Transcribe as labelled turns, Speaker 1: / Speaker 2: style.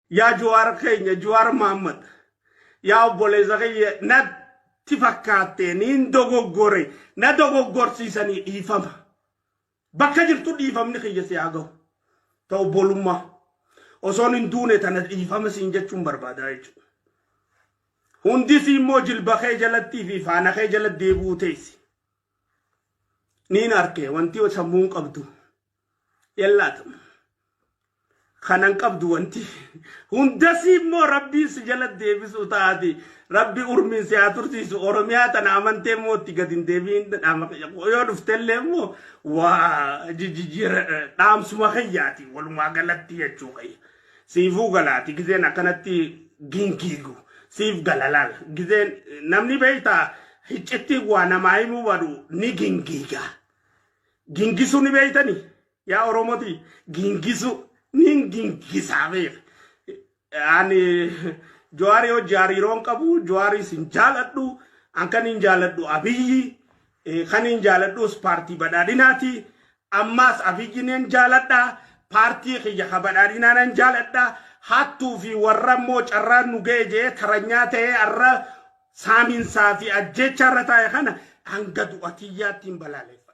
Speaker 1: Yaa Jawaar keenya, Jawaar Mahammad, yaa obboleessa kiyya, natti fakkaatte niin dogoggore, na dogoggorsiisanii dhiifama. Bakka jirtu dhiifamni kiyya si haa gahu. Ta obbolummaa. Osoon hin duune tana dhiifama siin jechuun barbaada jechuudha. Hundisii immoo jilba kee jalattii fi faana kee jalatti deebi'uu teessi. Niin arke wanti sammuun qabdu. Yellaata. Kanan qabdu wanti. Hundasii immoo rabbiin si jala deebisuu taati. Rabbi urmiin si haa tursiisu. Oromiyaa tana amantee immoo itti gadi hin deebiin dhaama. Yoo dhuftellee immoo waa jijjiira dhaamsuma kiyyaati walumaa galatti jechuu kiyya. Siifuu galaati gizeen akkanatti gingiigu siif gala laal. Gizeen namni beektaa hiccitti waa namaa himuu badu ni gingiiga. Gingisuu ni beektani? Yaa Oromoti gingisuu nin gingisaa beek. Ani Jawaarii hojii hariiroon qabu, Jawaarii sin jaaladhu, an kan hin jaaladhu Abiyyi, kan hin jaaladhus paartii badhaadhinaati. Ammaas Abiyyi nan jaaladha, paartii kiyya ka badhaadhinaa nan jaaladha. Hattuu fi warra immoo carraan nu ga'e jee taranyaa ta'ee har'a saaminsaa fi ajjeechaa irra taa'e kana hanga du'a kiyyaatti hin balaaleffadha.